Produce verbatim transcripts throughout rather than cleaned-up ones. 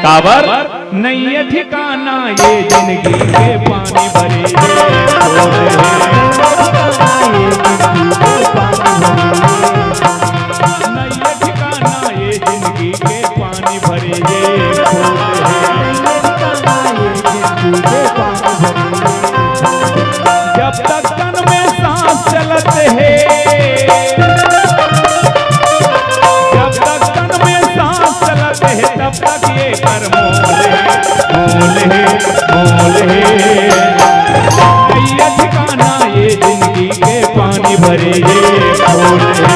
काबर नइये ठिकाना ये जिंदगी के पानी भरे ये खोल हे। नइये ठिकाना ये जिंदगी के पानी भरे ये खोल हे। जब तक तन में सांस चलत हे, जब तक तन में सांस चलत हे, तब तक ये कर मोल हे, मोल हे, मोल हे। नइये ठिकाना ये जिंदगी के पानी भरे ये खोल हे।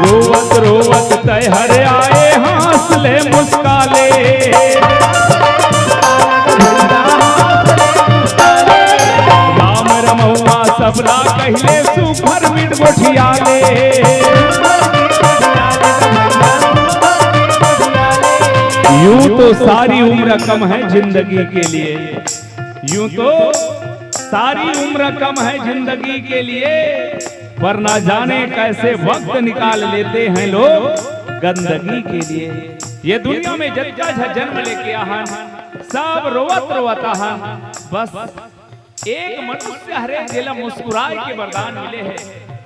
रोवत रोवत तैं हर आए, हाँस ले मुस्का ले। राम रमउवा सबला कहिले, सुघर मिठ गोठिया ले। यूं तो सारी उम्र कम है जिंदगी के लिए, यूं तो सारी उम्र कम है जिंदगी के लिए, पर ना जाने कैसे वक्त निकाल लेते हैं लोग गंदगी के लिए। ये दुनिया में जतका झ जन्म लेके आहन, सब रोवत रोवत आहन। बस एक मनुष्य हरे जेला मुस्कुराए के वरदान मिले हे।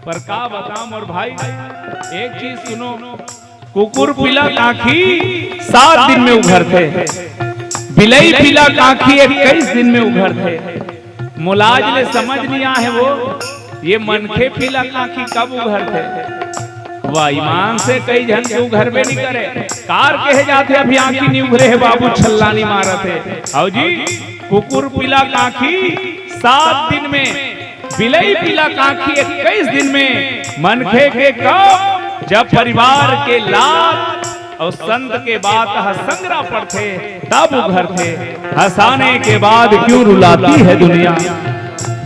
पर का बताओं मोर भाई, एक चीज सुनो, कुकुर पीला कांखी सात दिन में उघरथे, बिलई पीला कांखी इक्कीस दिन में उघरथे। मोला आज ले समझ नहीं आहे वो, ये मनखे पीला कांखी कब उघरथे? वाह, ईमान से कई झन के उघरबे नहीं करे। कार कहे जाथे, अभी आंखी नहीं उघरे हे बाबू, छल्ला नहीं मारत हे। आओ जी, कुकुर पीला कांखी सात दिन में, बिलई पीला कांखी इक्कीस दिन में, मनखे के कब? जब परिवार के लात अउ संत के बात ह संगरा पड़थे, तब उघरथे। हंसाने के बाद क्यों रुलाती है दुनिया,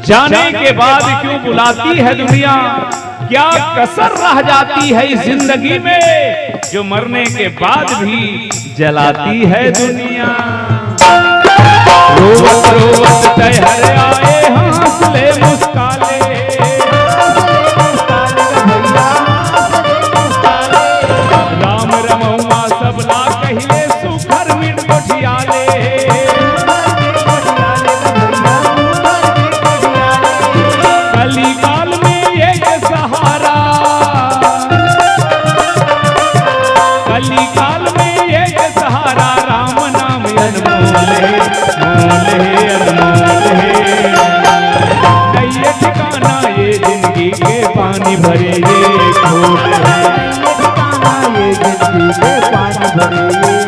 जाने के बाद क्यों बुलाती है दुनिया, क्या कसर रह जाती है इस जिंदगी में, जो मरने के बाद भी जलाती है दुनिया। रोवत रोवत तैं हर आए, हाँस ले मुस्का ले। राम रमउवा सबला कहिले, सुघर मिठ गोठिया ले। कलिकाल में एक सहारा, कलिकाल में एक सहारा, राम नाम अनमोल हे, मोल हे, अनमोल हे। नइये ठिकाना ये जिंदगी के पानी भरे ये खोल हे। ये जिंदगी के पानी भरे ये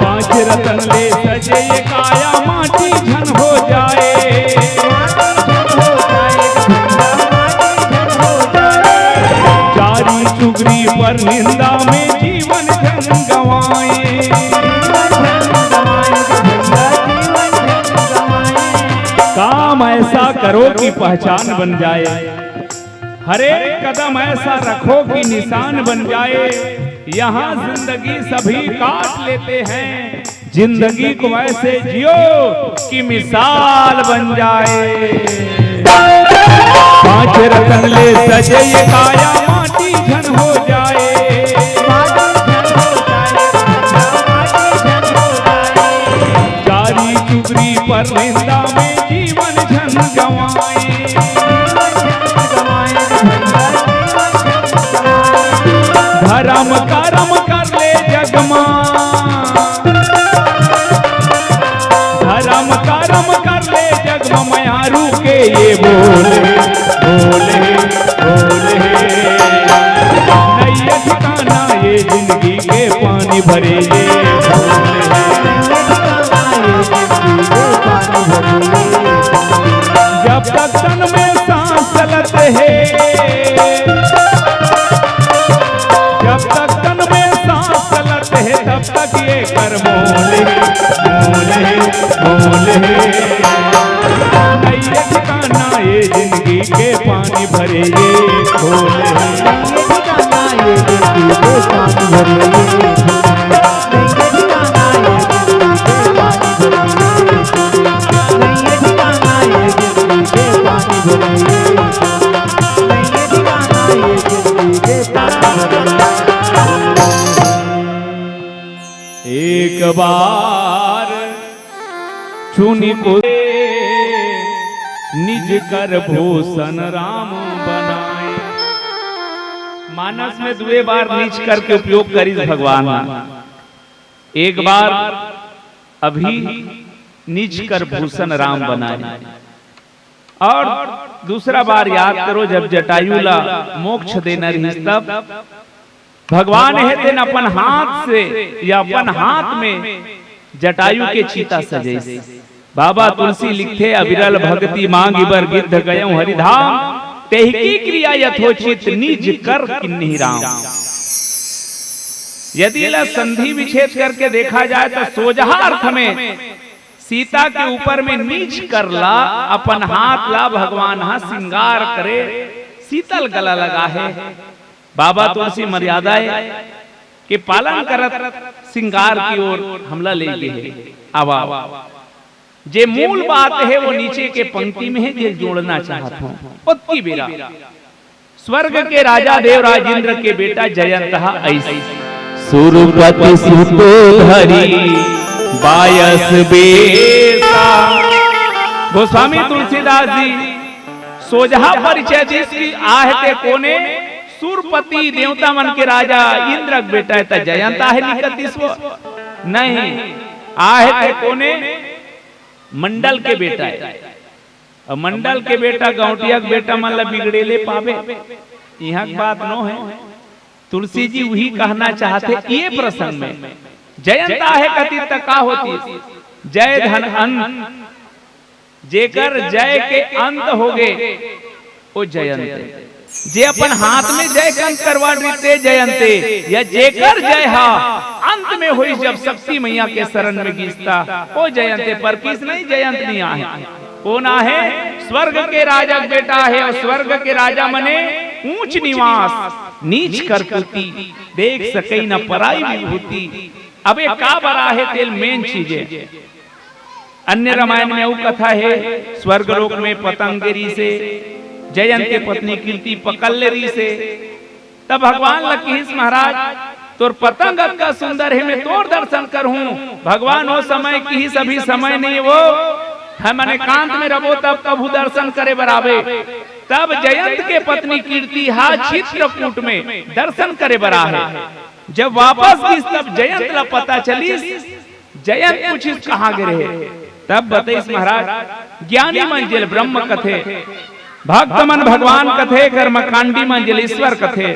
पांच रतन ले सजे ये काया, माटी झन हो जाए। चारी चुगरी पर निंदा में जीवन झन गंवाए। काम ऐसा करो कि पहचान बन जाए, हर एक कदम ऐसा रखो कि निशान बन जाए। यहाँ जिंदगी सभी काट लेते हैं, जिंदगी को ऐसे जियो कि मिसाल बन जाए। पांच रतन ले सजे ये काया, माटी झन हो जाए। चारी चुगरी पर निंदा में जीवन झन गंवाए। धरम करम कर ले जग मा, धरम करम कर ले जग मा, मयारू के ये बोले, बोले, बोले। नइये ठिकाना ये जिंदगी के, पानी भरे ये बोले। जब तक तन में सांस चलत हे, जब तक तन में सांस चलत हे, तब तक ये कर मोल हे, मोल हे, मोल हे। नइये ठिकाना ये जिंदगी के, पानी भरे ये बोले। एक बार चुनि को निज कर भूषण राम बनाए। मानस में दुए बार निज कर के उपयोग करिस भगवान। एक बार अभी निज कर भूषण राम बनाए, और दूसरा बार याद करो, जब जटायु ला मोक्ष देना रहिस तब भगवान हे तेन अपन हाथ से या अपन हाथ में जटायु के चिता सजइस। बाबा तुलसी लिखथे, "अविरल भक्ति मांगि बर गिद्ध गयउँ हरिधाम, तेहि की क्रिया यथोचित निज कर किन्ही राम।" यदि ला संधि विच्छेद करके देखा जाए तो सोझा अर्थ में सीता के ऊपर में निज कर ला, अपन हाथ ला भगवान हा श्रृंगार करे, शीतल गला लगा हे। बाबा तुलसी मर्यादा के पालन करत श्रृंगार की ओर हमला ले गे हे। आवा, जे मूल बात हे वो नीचे के पंक्ति में हे, जे जोड़ना चाहत हों, ओतकी बेरा स्वर्ग के राजा देवराज इंद्र के बेटा जयंत हा अइस। सुरपति सुतो धरि बायस बेसा। गोस्वामी तुलसीदास जी सोझा परिचय दिस कि आहे ते कोने? सुरपति, देवता मन के राजा इंद्र के बेटा हे, त जयंत आहे निकतिस वो? नहीं, आहे ते कोने? मंडल के बेटा हे। अउ मंडल के बेटा गौंटिया के बेटा मन ला बिगड़े ले पाबे, इहाँ के बात नो हे। तुलसी जी उही कहना चाहथे ये प्रसंग में। जयंत आहे कति त का होतिस? जय धन अंत, जेकर जय के अंत होगे, ओ जयंत हे। जे अपन हाथ में जय के अंत करवा डरिस ते जयंत हे, या जेकर जय हा अंत में होइस, जब शक्ति मैया के शरण में गिस त, ओ जयंत हे। पर किस नहीं, जयंत नहीं आहे। कोन आहे? स्वर्ग के राजा के बेटा हे, अउ स्वर्ग के राजा मने ऊंच निवास, नीच करतूती, देख सकई न पराई विभूति। अब ये का बर आहे, तेल main चीज हे। अन्य रामायण में अउ कथा हे, स्वर्ग लोक में पतंग गिरिस हे, जयंत के पत्नी कीर्ति पकड़ ले रिहिस हे, तब भगवान ल किहिस, "महाराज, तोर पतंग अतका सुंदर हे, मैं तोर दर्शन करहूं।" भगवान ओ समय किहिस, "अभी समय नहीं हे वो, हम एकांत में रबो, तब कभू दर्शन करे बर आबे।" तब जयंत के पत्नी कीर्ति हा चित्रकूट में दर्शन करे बर आहे। जब वापस गिस, तब जयंत ला पता चलिस, जयंत पूछिस, "कहाँ गे रहे?" तब बतइस, "महाराज, ज्ञानी मन जेला ब्रह्म कथे, भक्त मन भगवान कथे, कर्मकांडी मन जेला ईश्वर कथे,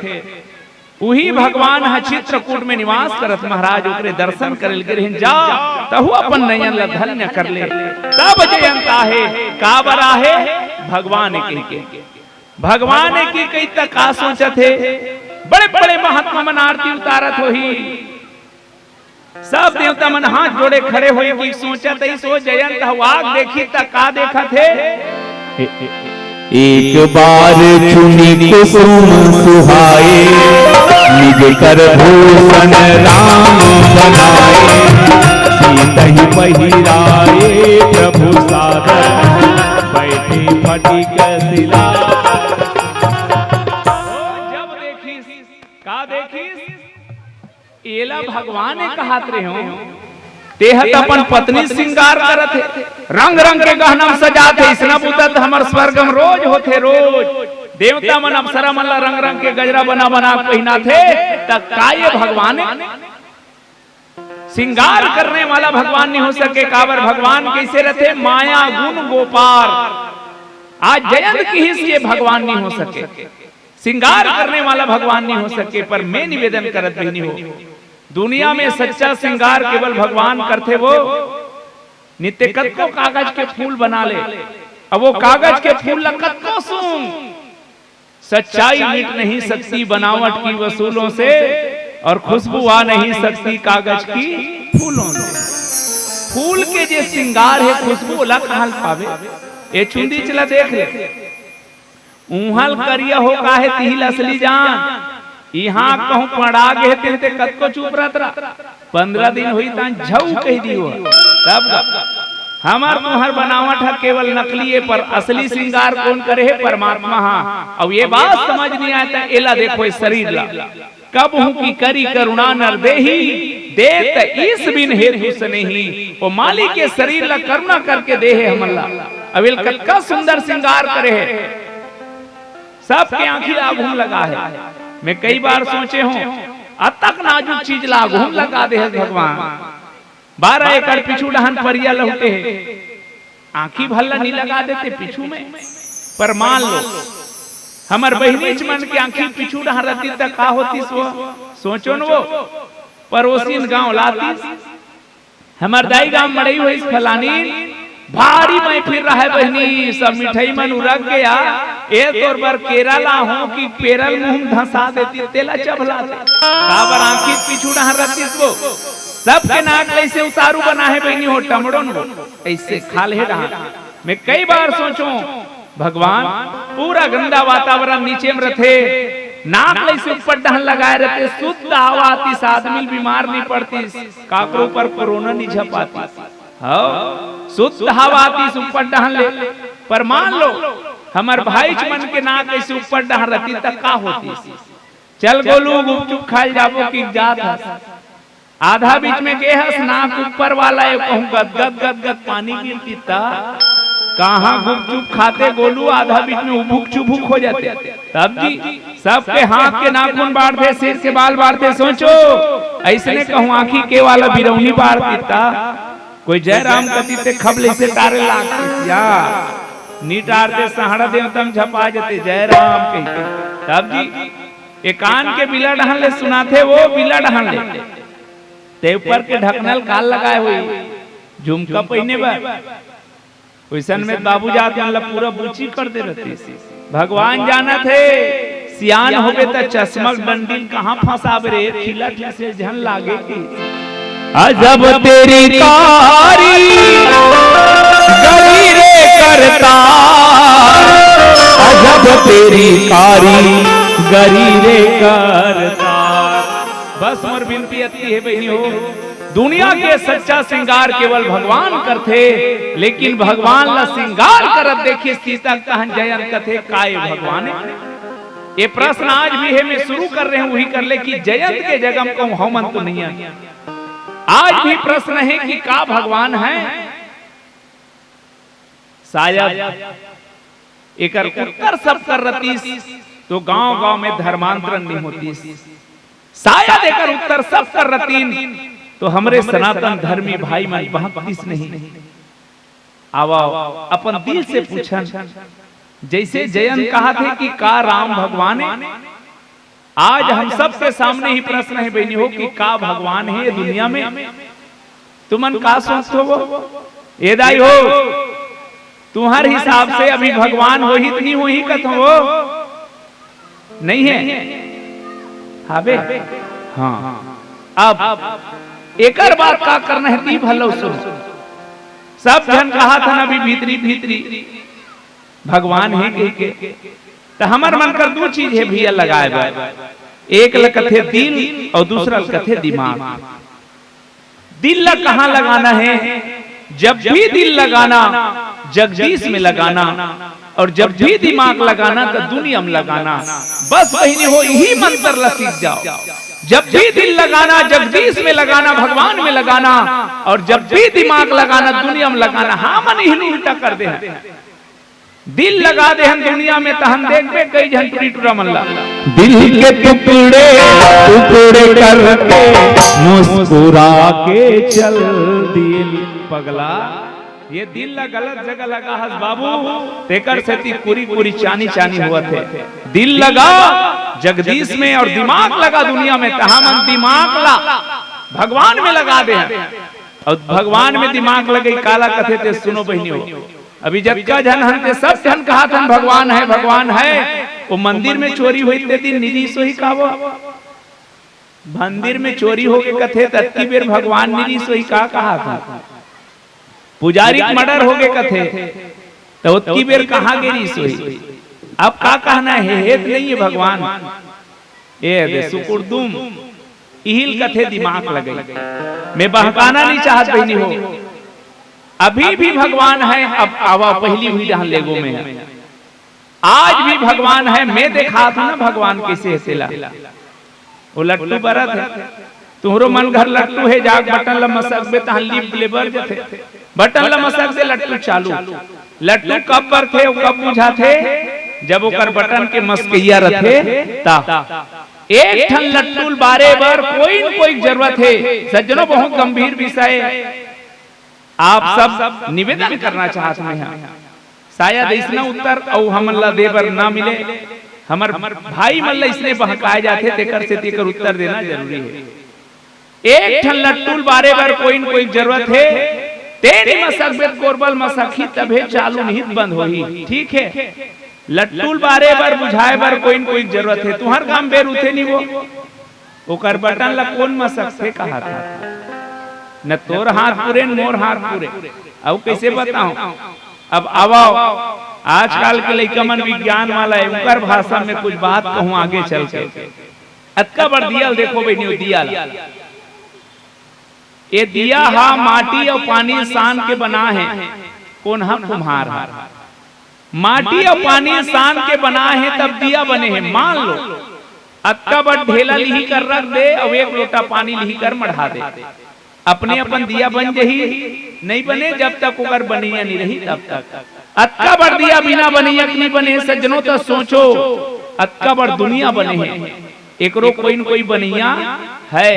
उही भगवान ह चित्रकूट में निवास करत महाराज, ओकरे दर्शन करे ल गे रहिन, जा, तहू अपन नयन ल धन्य कर ले।" तब जयंत आहे, काबर आहे, भगवान के, के भगवान के कई तक का सोचत हे, बड़े बड़े महात्मा मन आरती उतारत होही, सब देवता मन हाथ जोड़े खड़े होई कि सोचत ही सो जयंत ह वाग देखी त का देखत हे। एक बार चुनी कुसुम सुहाए, निज कर भूषण राम बनाए। सीतहि पहिराए प्रभु सादर, बैठे फटिक सिला। भगवान ने कहत रहे हो, तेह त अपन पत्नी श्रृंगार करत हे, रंग रंग के गहना म सजात हे, इसना बुता त हमर स्वर्ग म रोज होथे, रोज। देवता मन अप्सरा मन ला रंग रंग के गजरा बना बना के पहिनाथे, त का ये भगवान श्रृंगार करने वाला भगवान नहीं हो सके? काबर भगवान कैसे रहते? माया गुण गोपार। आज जयंत किहिस ये भगवान नहीं हो सके, श्रृंगार करने वाला भगवान नहीं हो सके। पर मैं निवेदन करत बहिनी हो, दुनिया में सच्चा श्रृंगार केवल भगवान करथे वो। नित्य कतको कागज के फूल बना ले, अब वो कागज के फूल ला कतको सूंघ, सच्चाई मिट नहीं सकती बनावट की वसूलों से, और खुशबू आ नहीं सकती कागज की फूलों से। फूल के जे श्रृंगार हे, खुशबू ओला कहाँ ल पावे? ए चुंदी चला देख ले, उहल करिया हो काहे तिहिल असली जान। इहाँ कहूँ पड़ा गे तेन ते कतको चुप रहत रहा, पंद्रह दिन होई तान झऊ कह दी हो। तब का? हमर तुहर बनावट ह केवल नकली ए, पर असली श्रृंगार कोन करे हे? परमात्मा हा। अउ ये बात समझ नहीं आए त एला देखो, इस शरीर ला। कब हूँ कि करी करुणा नर देही, देत ईस बिन हेतु सनेही। वो मालिक के शरीर ला करुणा करके दे हे हमन ला। अब एल कतका सुंदर श्रृंगार करे हे, सबके आँखी ला आगू म लगा हे। मैं कई बार सोचे हूँ, अतक नाजुक चीज ला आगू म लगा दे हे भगवान। बारह एकड़ पीछू डहन परिया लहुटे हे, आँखी भर ला नी लगा देते पीछू में। पर मान लो, हमर बहिनीच मन के आँखी पीछू डहन रहती त का होतीस वो? सोचो न वो, पड़ोसिन गाँव लातीस, हमर दाई गाँव मड़ई होइस फलानी, भारी महफिल रहे बहिनी, सब मिठाई मन उरक गया, ए तोर बर केरा लाहूं कि पेरल मुंह म धंसा देती, तेला चभला दे। काबर आँखी पीछू डहर रहतीस वो, सबके नाक ऐसे उतारू बना हे बहिनी हो, टमड़ो न वो, ऐसे खाल्हे डहर। मैं कई बार सोचूं, भगवान, पूरा गंदा वातावरण नीचे म रथे, नाक ल ऐसे ऊपर डहन लगाए रथे, शुद्ध हवा आतिस, आदमी ल बीमार नहीं पड़तिस, काकरो ऊपर कोरोना नहीं झपातिस। हव, शुद्ध हवा आतिस ऊपर डहन ले। पर मान लो, हमर भाईच मन के नाक ऐसे ऊपर डहन रहती, त का होतिस? चल गोलू, गुपचुप खाए जाबो कि जात हस। आधा बीच में गे हस, नाक ऊपर वाला हे, कहूँ गद गद गद गद पानी गिरतिस त। कहाँ गुपचुप खाते गोलू, आधा बीच में उभुक चुभुक हो जाते। तब जी, सबके हाथ के नाखून बाढ़ते, सिर के बाल बाढ़ते। सोचो, ऐसने कहूँ आँखी के वाला बिरौनी बाढ़तिस त। कोई जय राम कती ते खबले से टारे लागतिस या। नी टारते, सहाड़ा देवता म झपा जते, जय राम कहिते। तब जी, ए कान के बिला डहन ले सुनाथे वो, बिला डहन ले। ते ऊपर के ढकनल काल लगाए हुई, झुमका पहिने बर। वैसन में बाबू जात मन ला पूरा बुची कर दे रहतिस। भगवान जानत हे, सियान होबे त चश्मा के डंडी ल कहाँ फंसाबे रे, खिला खिसे झन लागे कि। अजब तेरी कारी गरी रे करता, अजब तेरी कारी गरी रे करता। बस मोर बिनती अतकी हे बहिनी हो, दुनिया के सच्चा श्रृंगार केवल भगवान करथे, लेकिन भगवान ला श्रृंगार करत देखिस सीता, तहन जयंत कथे, "काय भगवान?" ये प्रश्न आज भी हे, मैं शुरू कर रहे हूँ, वही कर ले कि जयंत के जगह म कहूँ हमन तो नहीं है। आज भी प्रश्न हे कि का भगवान है? शायद एकर उत्तर सब कर रतिस, तो गांव-गांव में धर्मांतरण नहीं होतिस। शायद एकर उत्तर सब कर रतिन, तो हमरे सनातन धर्मी भाई मन बहकतिस नहीं। आवव, अपन दिल से पूछन, जैसे जयंत कहत हे कि का राम भगवान हे? आज हम सबके सामने ही प्रश्न हे बहिनी हो कि का भगवान हे ये दुनिया में? तुमन का सोचथो वो? ए दाई हो, तुम्हर हिसाब से अभी भगवान होही त नहीं होही कथो वो? नहीं हे? हाबे? हाँ। अब एकर बाद का करना हे, ती भलो सुन। सब झन कहत हन अभी भीतरी भीतरी भगवान हे कहिके। त हमर मन कर दू चीज हे भैया लगाए बर, एक ल कथे दिल अउ दूसरा ल कथे दिमाग। दिल ला कहाँ लगाना हे? जब भी दिल लगाना, जगदीश में लगाना, और जब भी दिमाग लगाना, तो दुनिया में लगाना। बस बहिनी हो, यही मंत्र ला सीख जाओ। जब भी दिल लगाना, जगदीश में लगाना, भगवान में लगाना, और जब भी दिमाग लगाना, दुनिया में लगाना। हमन इही उल्टा कर दे हन। दिल लगा दे हन दुनिया में, तहन देखबे कई झन टुरी टुरा मन ला। दिल के टुकड़े टुकड़े करके मुस्कुरा के चल दिल। पगला, ये दिल ला गलत जगह लगा हस बाबू, तेकर सेती कुरी कुरी चानी चानी होवत हे। दिल लगा जगदीश में और दिमाग लगा दुनिया में, त हमन दिमाग ला भगवान में लगा दे हन। और भगवान में दिमाग लगई काला कथे ते सुनो बहिनी हो। अभी जतका झन हन ते सब झन कहाथन भगवान है, भगवान है। वो मंदिर में चोरी होई ते दिन नइ रिहिस होही का वो? मंदिर में चोरी होगे कथे, त अतकी बेर भगवान नइ रिहिस होही का कहाथन? पुजारी के मर्डर होगे कथे, त ओतकी बेर कहाँ गे रिहिस होही? अब का कहना हे, हे त नइ हे भगवान। ए दे सुकुरदुम, इही ल कथे दिमाग लगई। मैं बहकाना नइ चाहत बहिनी हो, अभी भी भगवान है। अब आवा, पहिली भी डहन लेगो में है। आज भी भगवान है, मैं देखात हूं ना भगवान कइसे हे तेला। वो लट्टू बरत हे, तुंहरो मन घर लट्टू हे, जाके बटन ल मसकबे तहां लीप ले बर जथे। बटन ल मसक दे, लट्टू चालू। लट्टू कब बरथे, वो कब बुझाथे? जब ओकर बटन के मसकइया रथे, ता एक ठन लट्टू ल बारे बर कोई न कोई के जरूरत हे। सज्जनों, बहुत गंभीर विषय। आप सब निवेदन करना चाहत हंव, शायद अइसना उत्तर अउ हमन ला दे बर ना मिले। हमर भाई मन ला अइसने बहकाए जाथे, तेकर सेती एकर उत्तर देना जरूरी हे। एक ठन लट्टू ल बारे बर कोई न कोई के जरूरत हे, ते नइ मसकबे त कोरबल मसकही, तभे चालू नइ त बंद होही। ठीक हे, लट्टू ल बारे बर, बुझाए बर कोई न कोई के जरूरत हे। तुंहर काम बेर उठे नइ वो, ओकर बटन ला कोन मसकथे कहाथन? न तोर हाथ पुरे, न मोर हाथ पुरे। अउ कइसे बतावं? अब आवव, आजकल के लइका मन विज्ञान वाला हे, उंकर भाषा में कुछ बात कहूं आगे चल के। अतका बड़ दिया ल देखो बहिनी, वो दिया ला। ये दिया हा माटी अउ पानी सान के बना हे। कोन हा? कुम्हार हा। माटी अउ पानी सान के बना हे, तब दिया बने हे। मान लो, अतका बड़ ढेला लिही कर रख दे अउ एक लोटा पानी लिही कर मढ़ा दे, अपने अपन दिया बन जही? नइ बने, जब तक ओकर बनइया नइ रही तब तक। अतका बड़ दिया बिना बनइया के नइ बने। सज्जनों, त सोचो, अतका बड़ दुनिया बने हे, एकरो कोई न कोई बनइया हे।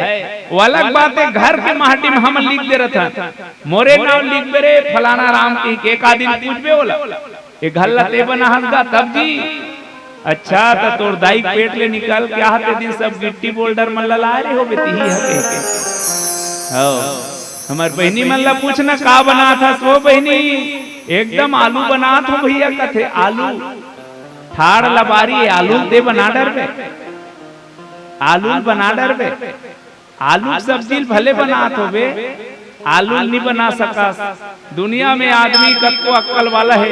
वो अलग बात हे, घर के माटी में हमन लिख दे रथन, मोरे नाव लिख दे रे फलाना राम कहिके। एक आदमी पूछबे ओला, "ये घर ला ते बनाहस गा?" "तब जी।" "अच्छा, त तोर दाई के पेट ले निकल के आए हस ते दिन सब गिट्टी बोल्डर मन ला लाए रहे होबे तिही हा?" कहिके। हव, हमर बहिनी मन ला पूछना, "का बनात हस वो बहिनी?" "एकदम आलू बनात हों भइया," कथे, "आलू।" ठाड़ लबारी आलू ल ते बना डरबे, आलू ल बना डरबे। आलू के सब्जी ल भले बनात होबे, आलू ल नइ बना सकस। दुनिया में आदमी कतको अक्कल वाला हे,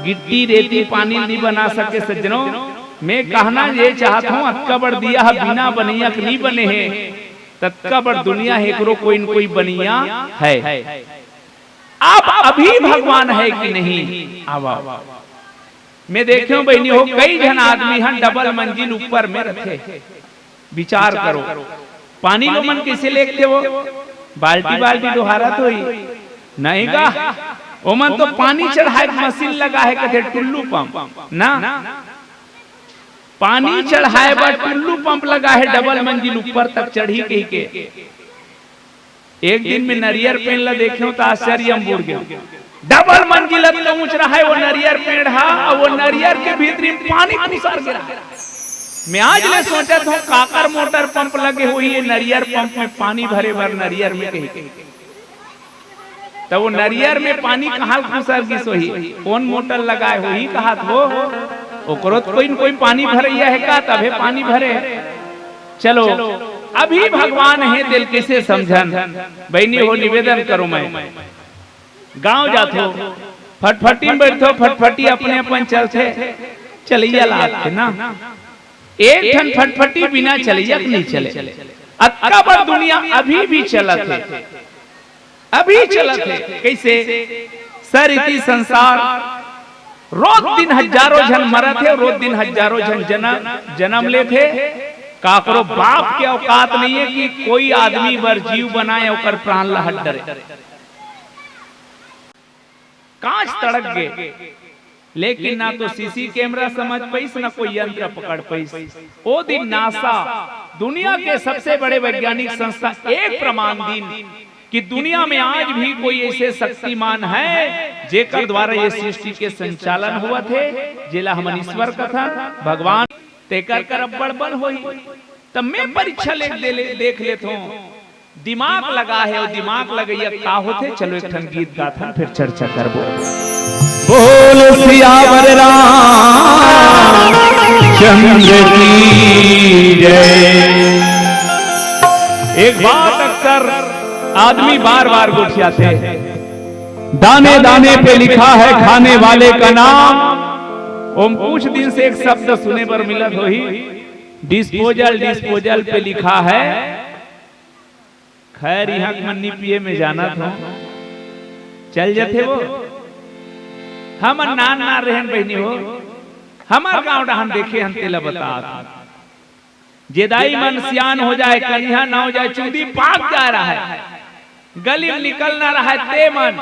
गिट्टी, रेती, पानी ल नइ बना सके। सज्जनों, मैं कहना ये चाहत हंव, अतका बड़ दिया हा बिना बनइया के नइ बने हे, ततका बड़ दुनिया हे, एकरो कोई न कोई बनइया हे। अब अभी भगवान हे कि नहीं? आवव। मैं देखे हंव बहिनी हो, कई झन आदमी ह डबल मंजिल ऊपर में रथे। विचार करो, पानी ल ओमन कइसे लेगथे वो? बाल्टी बाल्टी डोहारत होही? नहीं गा, ओमन तो पानी चढ़ाए के मशीन लगा हे, कथे टुल्लू पंप ना। पानी चढ़ाए बर टुल्लू पंप लगा हे डबल मंजिल ऊपर तक चढ़ही कहिके। एक दिन मैं नरियर पेड़ ला देखे हंव त आश्चर्य म बूड़ गेंव। डबल मंजिल अतका ऊंच रहय वो नरियर पेड़ हा, अउ वो नरियर के भीतरी म पानी खुसर गे रहय। मैं आज ले सोचत हंव, काकर मोटर पंप लगे होही ये नरियर पंप में पानी भरे बर नरियर में कहिके। त वो नरियर में पानी कहां ले खुसर गिस होही? कोन मोटर लगाए होही कहात हो? ओकरो त कोई न कोई पानी भरइया हे का, तभे पानी भरे हे। चलो, अभी भगवान हे तेल कइसे समझन? बहिनी हो, निवेदन करों मैं, गांव जाथो, फटफटी में बइठथो, फटफटी अपने अपन चलथे, चलइया लागथे ना। एक ठन फटफटी बिना चलइया के नइ चले। अतका बड़ दुनिया अभी भी चलत हे, अभी चलत हे। कइसे? सरिति संसार, रोज दिन हजारों झन मरत हे, रोज दिन हजारों झन जनम, जनम लेथे। काकरो बाप के औकात नहीं है कि कोई आदमी बर जीव बनाए, ओकर प्राण ला हट डरे। कांच तड़क गे, लेकिन ना तो सीसी कैमरा समझ पाइस, ना कोई यंत्र पकड़ पाइस। ओ दिन नासा, दुनिया के सबसे बड़े वैज्ञानिक संस्था, एक प्रमाण दिन कि दुनिया में आज भी कोई ऐसे शक्तिमान है, जेकर द्वारा ये सृष्टि के संचालन होवत हे, जेला हमन ईश्वर कथन, भगवान। तेकर कर अब्बड़ बल होही। त मैं परीक्षा ले, दे ले, देख लेत हूँ, दिमाग लगा है, और दिमाग लगैया का होथे। चलो, एक ठन गीत गाथन, फिर चर्चा करबो। बोल सियावर रामचंद्र की जय। एक बात अक्सर आदमी बार बार गोठियाथे, दाने दाने पे लिखा है खाने वाले का नाम। ओम कुछ दिन से एक शब्द सुने बर मिलत होही, डिस्पोजल। डिस्पोजल पे लिखा है, खैर, इहाँ के मन नी पिए में जानत हो, चल जथे वो। हमन नान नान रहन बहिनी हो, हमर गांव डहन देखे हन, तेला बतात। जे दाई मन सियान हो जाए, कनिहा नव जाए, चूंदी पाक जा रहा है, गली में निकलना रहा है, ते मन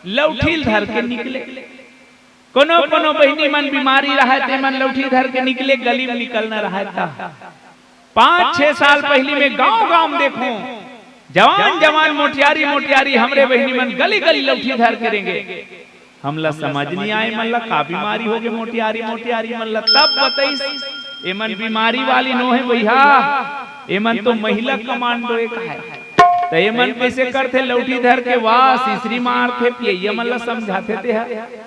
लौठील धर के निकले। कोनो कोनो बहिनी मन बीमारी रहा है, ते मन लौठी धर के निकले, गली में निकलना रहा है ता। पाँच छह साल पहली में गांव गांव में देखो, जवान जवान मोटियारी मोटियारी हमरे बहिनी मन गली गली लौठी धर के रेंगे। हमला समझ नहीं आए, मन ला का बीमारी होगे मोटियारी मोटियारी मन ला। तब बतईस, एमन बीमारी वाली नो है भैया, एमन तो महिला कमांडो एक है। त एमन कैसे करथे, लौठी धर के वाह सिसरी मारथे, पियैया मन ला समझाथे ते ह।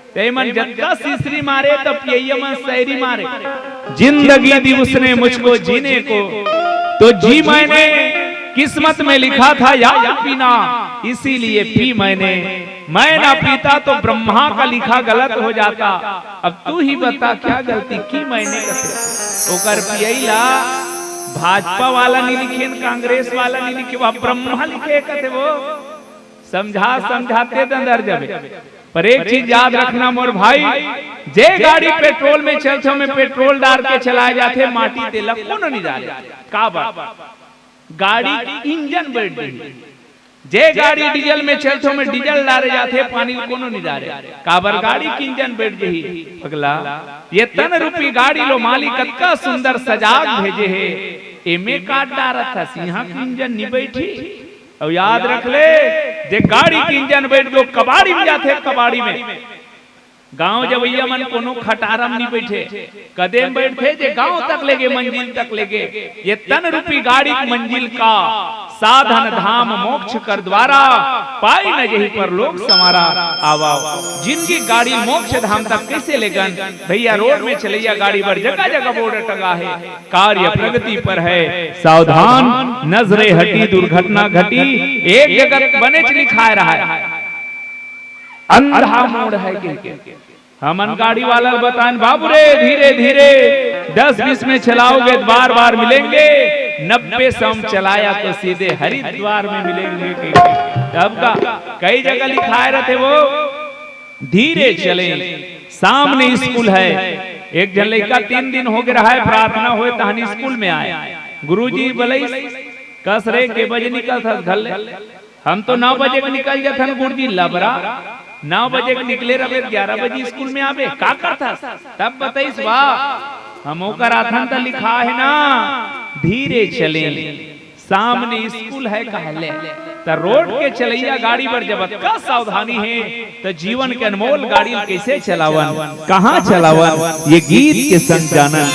त एमन जतका सिसरी मारे त पियैया मन सैरी मारे। जिंदगी दी उसने मुझको जीने को, तो जी मैंने, किस्मत में लिखा था यार पीना, इसीलिए पी मैंने। मैं ना पीता तो ब्रह्मा का लिखा गलत हो जाता। अब तू ही बता क्या गलती की मैंने कथे। ओकर पियई ला भाजपा वाला नहीं लिखे, कांग्रेस वाला नहीं लिखे, वह ब्रह्मा लिखे कथे वो। समझा समझाते दंदर जबे। पर एक चीज याद रखना मोर भाई, जे गाड़ी पेट्रोल में चलथे, ओमे पेट्रोल डार के चलाए जाथे, माटी तेला कोनो नहीं डारे। काबर? गाड़ी के इंजन बैठ गई। जे गाड़ी डीजल में चलथे, ओमे डीजल डारे जाथे, पानी ल कोनो नहीं डारे। काबर? गाड़ी के इंजन बैठ गई। पगला, ये तन रूपी गाड़ी लो मालिक कतका सुंदर सजाग भेजे हे, एमे काट डारत हस, इहाँ के इंजन नहीं बैठी। अउ याद रख ले, जे गाड़ी के इंजन बैठ गयो, कबाड़ी में जाथे, कबाड़ी में। गांव जवैया मन कोनो खटारा म नी बैठे, कदे म बैठथे, जे गांव तक लेगे, मंजिल तक लेगे। ये तन रूपी गाड़ी के मंजिल का साधन धाम मोक्ष कर द्वारा, पाई न जही परलोक संवारा। आवा, जिनकी गाड़ी मोक्ष धाम तक कैसे लेगन? भैया, रोड में चलैया गाड़ी बर जगह जगह बोर्ड टंगा है, कार्य प्रगति पर है, सावधान, नजरे हटी, दुर्घटना घटी। एक जगह बनेच लिखाए रहा है, अंधा मोड़ है कह के। हमन गाड़ी वाला ल बतान, बाबू रे, धीरे धीरे, दस बीस में चलाओगे तो बार बार मिलेंगे, नब्बे सौ में चलाया तो सीधे हरिद्वार में मिलेंगे कह के। तब का कई जगह लिखाए रहते वो, धीरे चले, सामने स्कूल है। एक झन लइका तीन दिन हो गए रहा है, प्रार्थना होए तहन स्कूल में आए। गुरुजी बोले, कस रे, के बजे निकलथस घर ले? हम तो नौ बजे के निकल जथन गुरुजी। लबरा, नौ बजे के निकले रहे, ग्यारह बजे स्कूल में आबे, का करथस? तब बताइस, वाह, हम ओकर आथन त लिखा है ना, धीरे चले। सामने स्कूल है कहले, त रोड के चलैया गाड़ी बर जब अतका सावधानी है, त जीवन के अनमोल गाड़ी ल कैसे चलावन, कहाँ चलावन, ये गीत के संग जानन।